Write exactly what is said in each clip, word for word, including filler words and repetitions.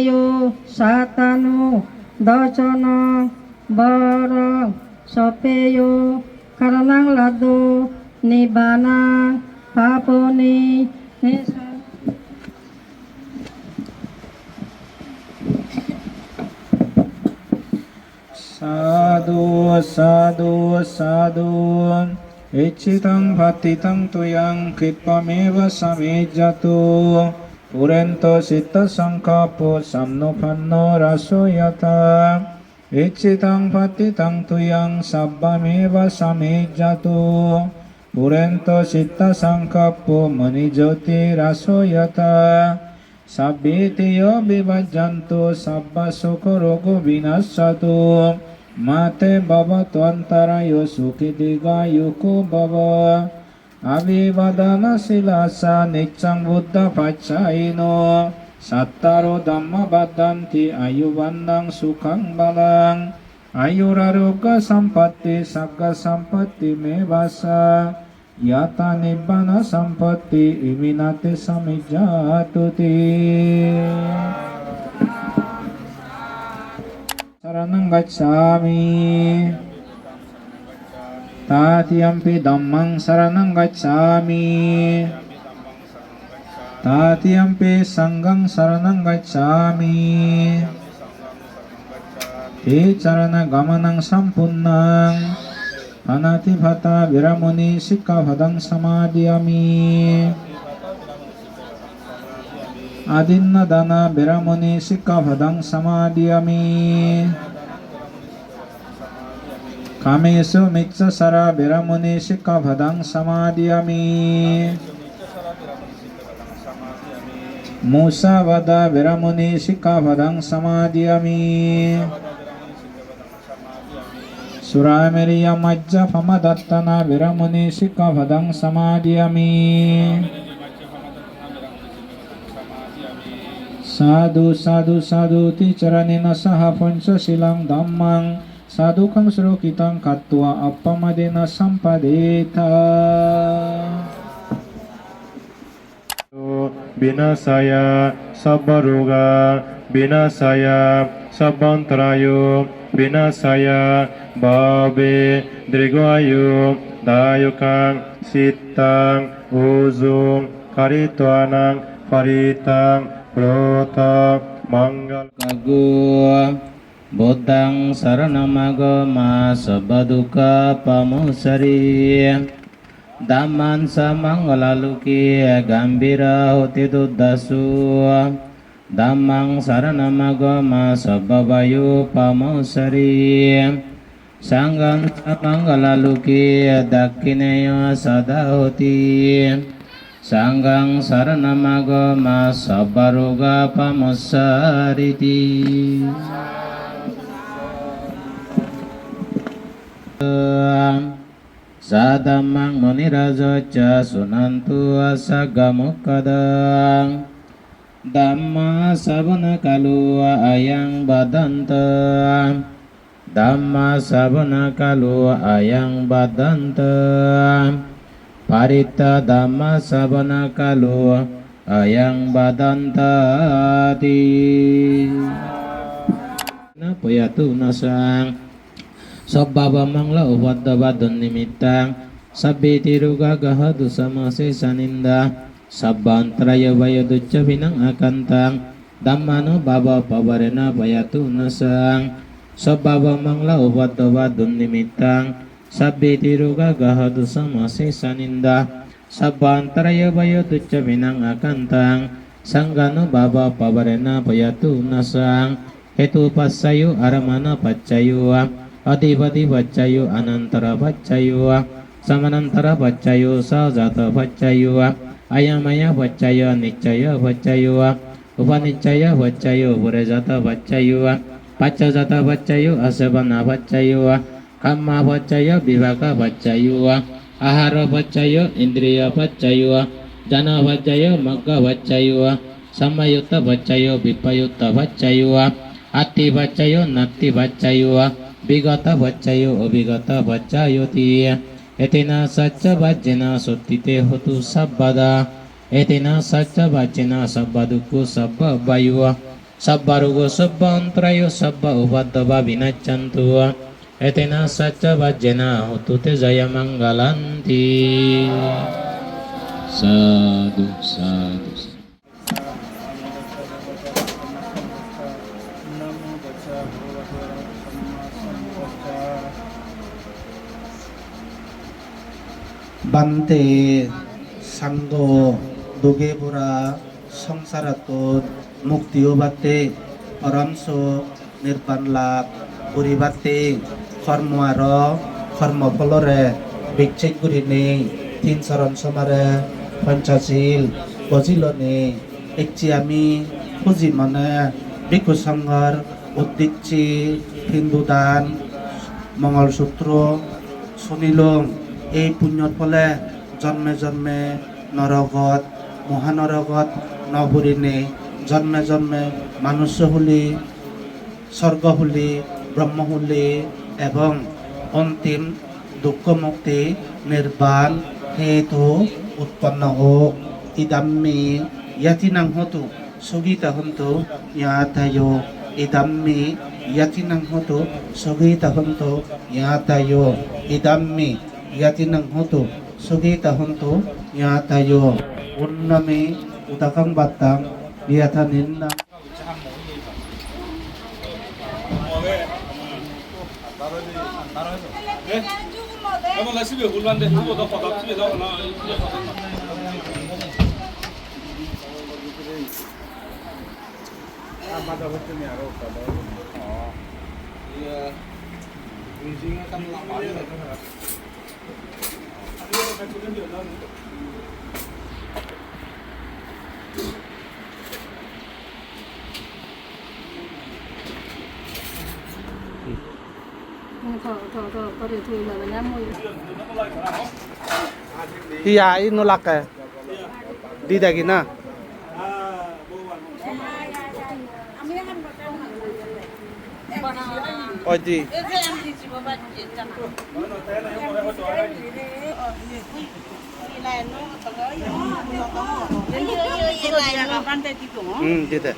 yo sattano dasana balaṃ sabbeyo karaṇaṃ lado nibbānaṃ pāpūni nissā. Sādhu, sādhu, sādhu. Icchitaṃ patthitaṃ tuyaṃ khippameva samijjhatu. Pūreṇḍu cittasaṅkappo sammo paṇṇaraso yathā. Icchitaṃ patthitaṃ tuyaṃ sabbameva samijjhatu. Pūreṇḍu cittasaṅkappo maṇi jotiraso yathā. Sabbītiyo vivajjantu sabbasogo rogo vinassatu. Mā te bhavatvantarāyo sukhī dīghāyuko bhava. Abhivādanasīlissa niccaṃ vuḍḍhāpacāyino cattāro dhammā vaḍḍhanti āyu vaṇṇaṃ sukhaṃ balaṃ. Āyurārogyasampatti sagga sampatti meva ca yathā nibbānasampatti iminā te samijjhātuti. Saraṇaṃ gacchāmi. Tatiyampi dhammaṃ saraṇaṃ gacchāmi. Tatiyampi saṅghaṃ saraṇaṃ gacchāmi. Tisaraṇagamanaṃ sampuṇṇaṃ. Pāṇātipātā veramaṇī sikkhāpadaṃ samādiyāmi. Adinnādānā veramaṇī sikkhāpadaṃ samādiyāmi. Kāmesu micchācārā veramaṇī sikkhāpadaṃ samādiyāmi. Musāvādā veramaṇī sikkhāpadaṃ samādiyāmi. Surāmerayamajjapamādaṭṭhānā veramaṇī sikkhāpadaṃ samādiyāmi. Sādhu, sādhu, sādhu. Tisaraṇena saha pañcasīlaṃ dhammaṃ sādhukaṃ surakkhitaṃ katvā appamādena sampādetha. Vināsāya sabbarogā vināsāya sabbantarāyo vināsāya bhave dīghāyudāyakaṃ cittaṃ ujuṃ katvāna parittaṃ brūtha maṅgalaṃ. Buddhaṃ saraṇamagama sabbadukkhā pamuccari. Dhammañca maṅgalalokī gambhīra hotu duddhasu. Dhammaṃ saraṇamagama sabbabhayūpamuccari. Saṅghañca maṅgalalokī dakkhiṇeyya sadā hoti. Saṅghaṃ saraṇamagama sabbarogā pamuccāriti. Saddhammaṃ munirājassa suṇantu saggamokkhadaṃ. Dhammassavanakālo ayaṃ bhadantā. Dhammassavanakālo ayaṃ bhadantā. Parittadhammassavanakālo ayaṃ bhadantāti. Payatu nassaṃ. Sabbāvamaṅgala-upaddava-dunnimittaṃ. Sabbītirogāgaha-dussama-sesa-nidā. Sabba-antarāya-bhaya-ducca-bhinaṃ akantaṃ. Dhammānubhāva-pākārena payatu nassaṃ. Sabbāvamaṅgala-upaddava-dunnimittaṃ. Sabbītirogāgaha-dussama-sesa-nidā. Sabba-antarāya-bhaya-ducca-bhinaṃ akantaṃ. Saṅghānubhāva-pākārena payatu nassaṃ. Hetupaccayo, ārammaṇapaccayo, adhipatipaccayo, anantarapaccayo, samanantarapaccayo, sahajātapaccayo, ayamayapaccayo, aniccayapaccayo, upanissayapaccayo, purejātapaccayo, pacchājātapaccayo, āseppanapaccayo, kammapaccayo, vipākapaccayo, āhārapaccayo, indriyapaccayo, jhānapaccayo, maggapaccayo, sampayuttapaccayo, vippayuttapaccayo, atthipaccayo, natthipaccayo, vigatapaccayo, avigatapaccayo ti. Etena saccavajjena sotthi te hotu sabbadā. Etena saccavajjena sabbadukkhā sabbabhayā sabbarogo sabba-antarāyo sabba-upaddavā vinassatu. Etena saccavajjena hotu te jayamaṅgalanti. Sādhu, sādhu. Bhante, saṅgho, duge pura saṃsārattun mukti ubatte, porom suk nibbāna lab guribatte, kormo aro kormo pholore bicchej gurinei tin soron somare ponchosil bojilonei. Ecche ami puji mone bhikkhu sanghor uddicche pindodan, mongol sutro sunilung. Ei punyor phole jonme jonme norogot, mohanorogot no purinei, jonme jonme manusso huli, sorgo huli, brahmo huli ebong ontim dukkho mukti nibbāna hetu utpanno hok. Idammi ñātīnaṃ hotu, sukhitā hontu ñātayo. Idammi ñātīnaṃ hotu, sukhitā hontu ñātayo. Idammi ñātīnaṃ hotu, sukhitā hontu ñātayo. Puṇṇamī udakaṃ bhattaṃ yatha ninnam. Iya, inu lake. Di dagina. Oji. Hmm, dite.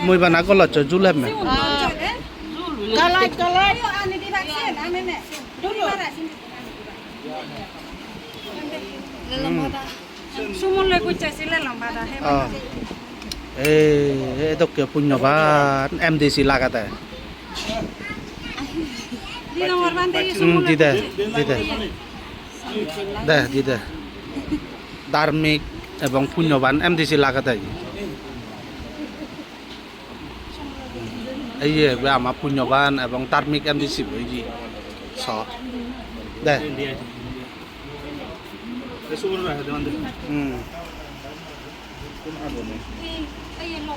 Mui bana goloccho jul hemme. Goloj, goloj. Hmm. Sumon loi kucca sile lomba da he. Oh. Eh, edokke punyoban M D C lagede. Di nomor bhante, hmm, sumon loi dide, kucca. Dide. Deh, dide. Dharmik ebong punyoban M D C lagede. Iye, be ama punyoban ebong dharmik M D C be iye. So. Deh. Hmm.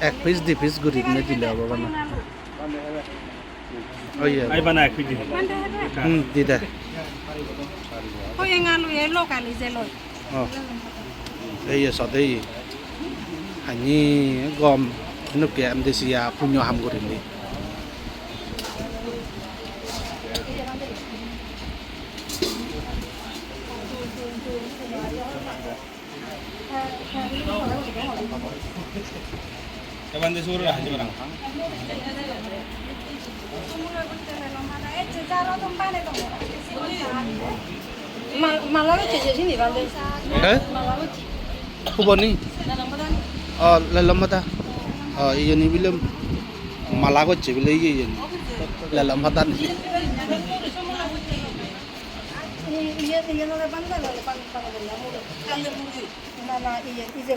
Ek piece, di piece gurinei dile obo bana. Oh, iya. Ai bana ek piece di. Hmm, dide. Oh, yang alu ya, lokal aja lo. Oh. Iya, sate iya. Hani gom, inu ke M D C ya punyo ham gurinei. Ma-, malago che sini, Bhante. Eh? Malago che. Kuboni? Lelomada. Oh, lelomada. Oh, iya ni belum. Malago che bile iya, iya ni. Lelomada ni. Iya, iya, iya, no le pan, no le pan, pan, no le pan. Na, na, iya, iya, iya.